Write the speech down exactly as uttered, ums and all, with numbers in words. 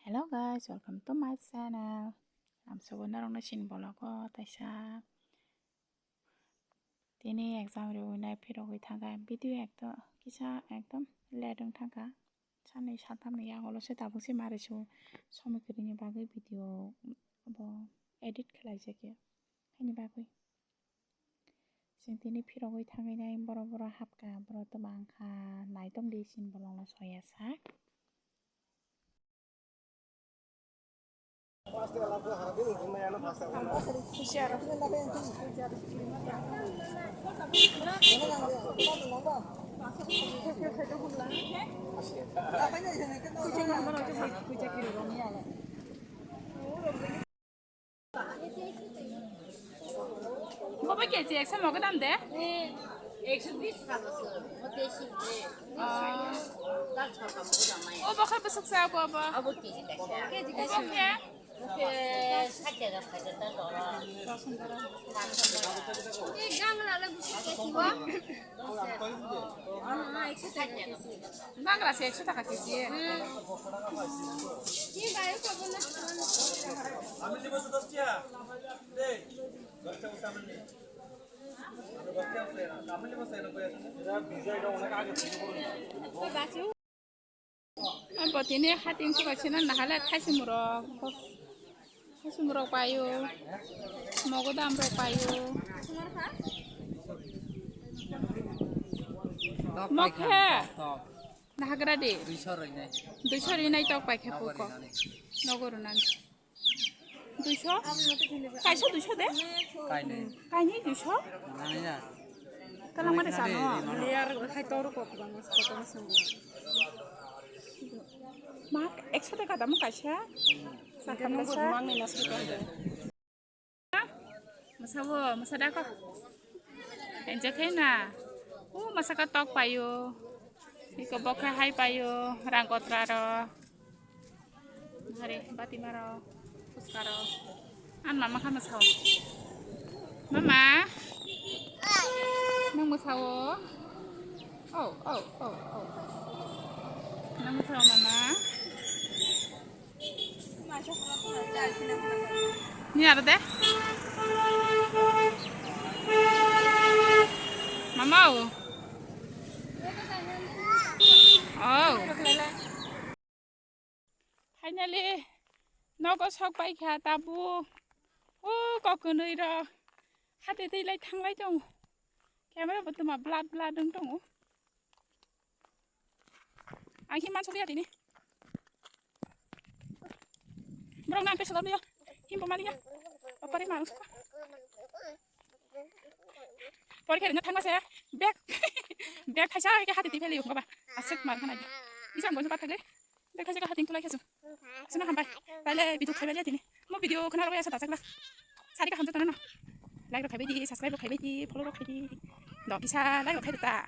Hello guys, welcome to my channel. Lamsogo norokno chini vlog o taisa. Tini exam riwinai phirogwi thangkha. Video ekdom kisa ekdom late wng thangkha. Sanni satamni yagulo se tabuk se mari su somoi kwrwini bagwi video bo edit khlaijakya. Haini bagwi. Chwng tini phirogwi thangwi nai borok borok hapkha, borok twma wngkha, naitok di chini bolongno soya sak. Bobo K G eksa mogo dam de? Ekso bis ka boswk, o desi de. Ah. O bokhar bwswk sa ko bo? Abo K G kaisa. K G kaisa. Oke. Oke, sat hajar paisa ta doro. Ei gangla le bwswk kaisa bo? Ah, ekso taka K G. Gangra se ekso taka K G. Abo tini hating suka sina nahale thaisumurok. Thaisumurok payo. Mogodam rok payo. Mokhe. Nahagra di. Duiso rinai. Duiso rinai tok paikhe puko. Nogo rinani. Duiso? Kaisa duiso de? Kainwi. Kainwi duiso? Nangya. Kalang mare sano? Layer hai toru kok bang kotor song. Ma ekso taka damo kaisa? Sakam besa? Mangni naski kok. Masa wo, masa da ko. Enjoy khai na. U masa ka tok payo. Iko bokha hai payo. Rang kotra ro. Hari bati maro. Puskaro. An mama kha masao. Mama. Nang masao. Oh, oh, oh, oh. Nang masao mama. Ni aro de? Mama o. Oh. Finally, nogo sok pai kha tabuk. O kok kwnwi rok. Hati twi lai thanglai tongo. Camera bo tuma blad blad wng tongo. Ang himma sokya tini. Borok nang peso dam ya. Himbo mali ya. Opari mang sokha. Porikha rina thangma se bag, bag thaisa ke hati twi pheli yong baba. Asek mar khana. Bisang bonso pathak le. Bag thaisa ke hati tulai khasu. Sina hambai. Taile video khai bali tini. Mo video khana rok ya sa dajak la. Sari ka hamjak tana no. Like rok khai bai di, subscribe rok khai bai di, follow rok khai di. Do kisa like rok khai ta.